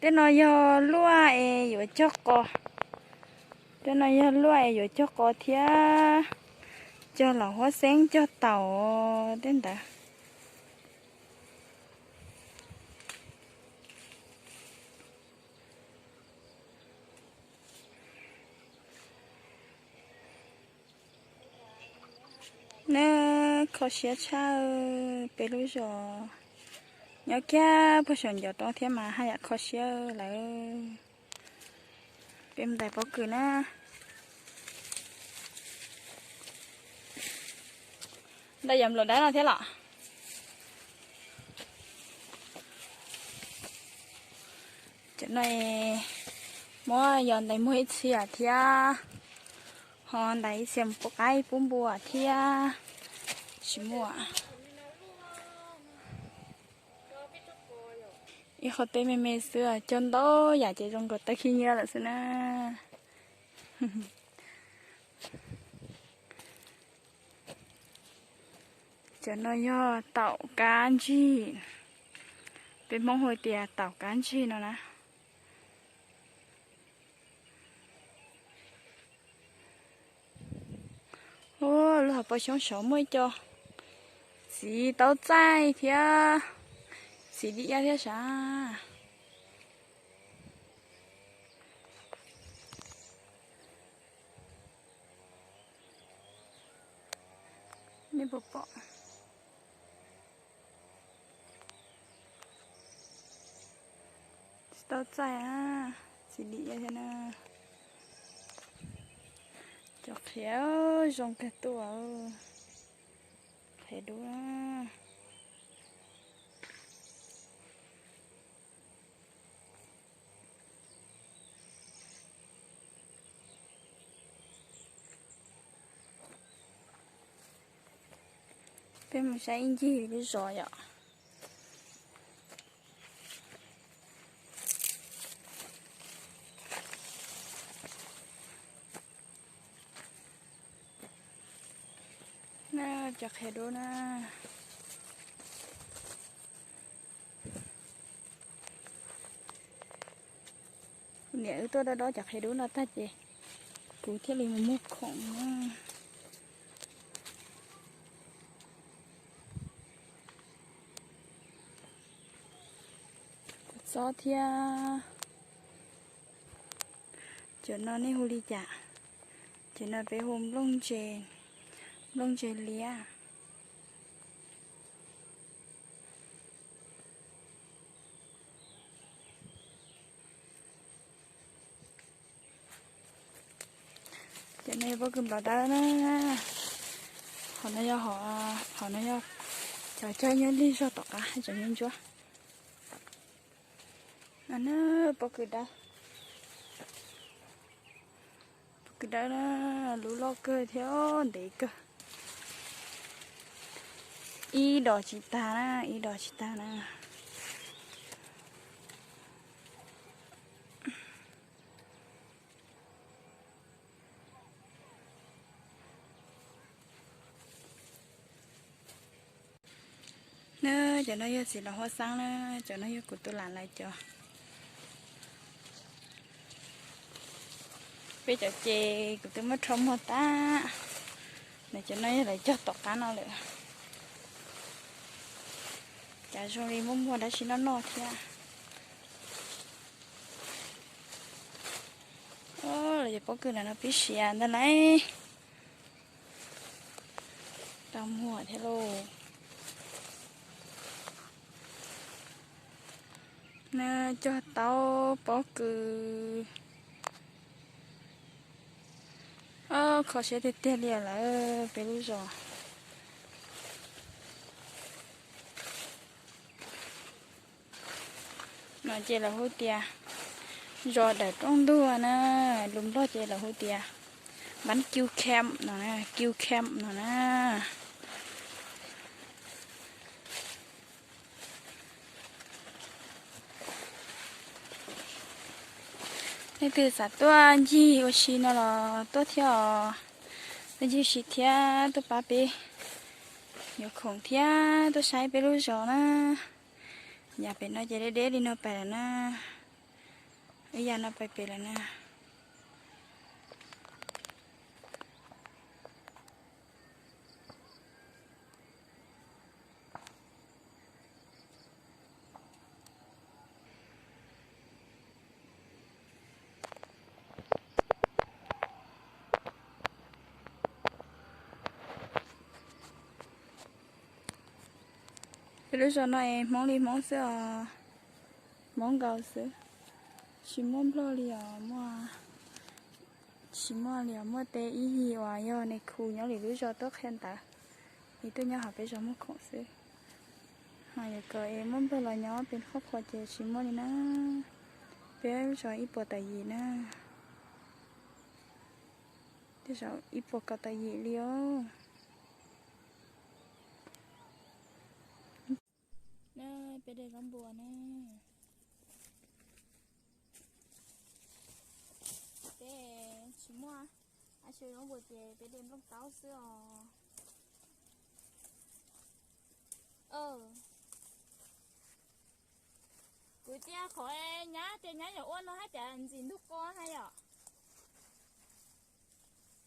Tej no yog luaj es yuav cog qos. Tej no yog luaj es yuav cog qos thiab cog los huab xeeb cog taum tej ntawd. Neb kho siab tshaj, peb lub zos nyob kiag puag saum ncov roob thiab mas haj yam kho siab lawm. Peb mus ntais pob kws na. Ntawm yam nplaum dawb no thiab los? Cov no muab yos ntais muag ib txhia thiab, ho ntais ib txhia mus pub qaib pub npua thiab. Tsis muaj. Ib qho teb me me xwb, cog ntau yam ces zoo nkaus tawg khib nyiab lawm xwb na. Cov no yog taum kab ntsig, peb Hmoob hu tias taum kab ntsig no na. Lub hauv paus xyoob saud muaj ib co txiv taub txaij thiab txiv di iab thiab sav. Nej puas pom? Txiv taub txaij, txiv di iab thiab na. Cov qhiav zoo kawg tuaj, qhiav dub na. Peb mus saib ib ncig lub zos yom. Na, cov qhiav dub na. Kuv niam wb tuaj dob dob cov qhiav dub no tag ces kuv thiaj li mus muag khoom na. Kua txob thiab. Cov no nej hu li cas? Cov no peb hu nplooj ntse, nplooj ntse liab. Cov no yog pob kws nplov dawb na. Hom no yog, hom no yog cov cog nyob lig zog tom qab cov nyob ntsuab. No na, pob kws dawb. Pob kws dawb na, lub loj kawg thiab ntev kawg. Ib dos tsis tag na, ib dos tsis tag na. Na, cov no yog txiv los huab xeeb na, cov no yog kuv tus lam lawv cov. Peb cov ces kuv twb muab rho muag tag. Nws cov no yog lawv cog tom qab no lawm. Cas zoo li muaj muag dab tsi noj noj thiab. Los yog pob kws ntawm no pib siav ntag lauj. Tau muag thiab lauj. Na, cog tau pob kws. Kho siab tiag tiag li lawm peb lub zos. No ces lawv hu tias zos dawm rooj ntug na, lus Nplog ces lawv hu tias Npab Kiu Camp no, Kiu Camp no na. Leej twg xav tuaj ncig ua si no los tuaj thiab os. Tuaj ncig ua si thiab tuaj pab peb yuav khoom thiab tuaj saib peb lub zos na. Yam pem no ces deb deb li no pem lawm na. Ib yam no pais pem lawm na. Peb lub zos no es Hmoob li Hmoob xwb os, Hmoob nkaus xwb, tsis muaj Nplog li os, muaj, tsis muaj li os, muaj tej ib yig uas yog nais khu nyob lwm lub zos tuaj qhia ntawv, es tuaj nyob hauv peb zos muag khoom xwb. Ho yuav kom es muaj Nplog los nyob peb qhov qhua ces tsis muaj li na. Peb zos ib puas tawm yim na, tej zaum ib puas kaum tawm yim li os. Na, peb de zaub npua na. Peb tsis muaj, a, zaub npua ces peb de nplooj taub xwb os. Kuv tias qhov nyab tias nyab yuav ua no hab cas ntxim ntug qo hab yom.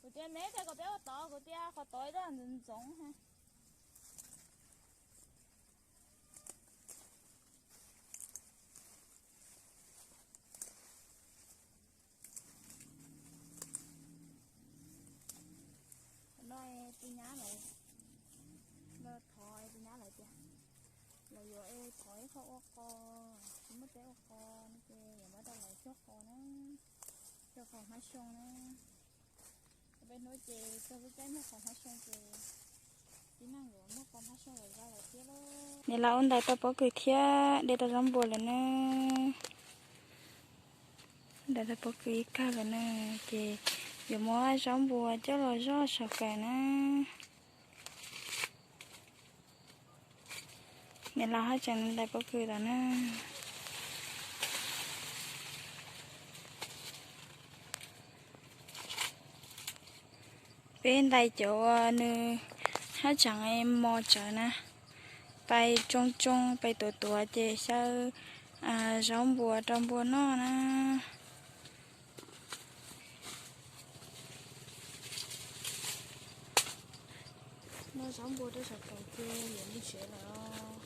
Kuv tias me tias kom peb ua tod, kuv tias qhov tod ntxoov ntxoov hab. No tus nyab lawv, no thov tus nyab lawv tias lawv yuav es thov ib qho ua qos, tsis muaj teb ua qos no ces yuav muab rau lawv cog qos na, cog qos hmab xyoo na. Peb hnub ces txog lub caij muaj qos hmab xyoo ces tib neeg yuav muaj qos hmab xyoo lawm za lawm thiab lauj. Niam laus ua ntais tau pob kws thiab de tau zaub npua lawm na. Ntais tau pob kws ib kawg lawm na, ces yuav muab zaub npua coj los zoj saum kawm na. Niam laus hab tseem ntais pob kws tom na. Peb ntais cov uas nws hab tseem mos tsawv na, pais tsoo tsoo pais tuav tuav ces xyaw zaub npua rau npua noj na. Noj zaub npua rau saum kawm ces yuav mus tsev lawm os.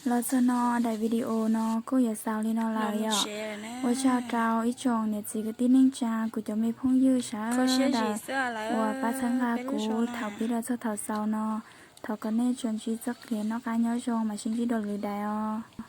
Los txog no daim video no kuj yuav xaus li no lawm yom. Ua tsaug rau ib tsoom niam txiv kwv tij neej tsa kuv cov me phooj ywg sawv daws uas pab txhawb nqa kuv thaum pib los txog thaum xaus no. Thov kom nej tsuas ntsib txoj kev noj qab nyob zoo mas sib ntsib dua lwm daim os.